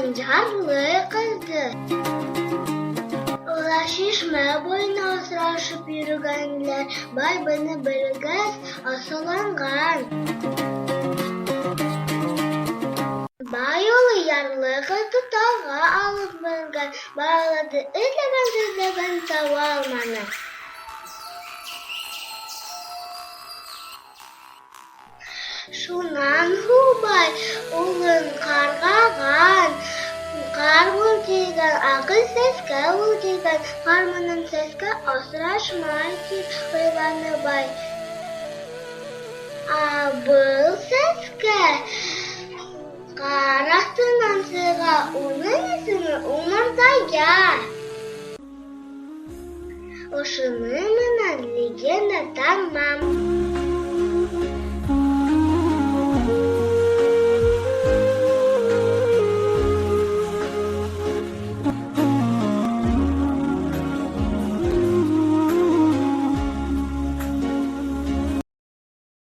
Алған ярлы ҡыҙҙы. Улар шишмә буйына осрашып йөрөгәнләр. Бай быны белгәс, асыуланған. Бай улы ярлы ҡыҙҙы тауға алып менгән. Бай уларҙы эҙләгән-эҙләгән, таба алманы. Шунан һуң бай улын ҡарғаған, ҡар бул тигән, аҡыл сәскә бул тигән. Ҡар менән сәскә осрашмай, тип уйланы бай. Ә был сәскә ҡар аҫтынан сыға, уның исеме Умырзая. Ошоноң менән легенда тамам.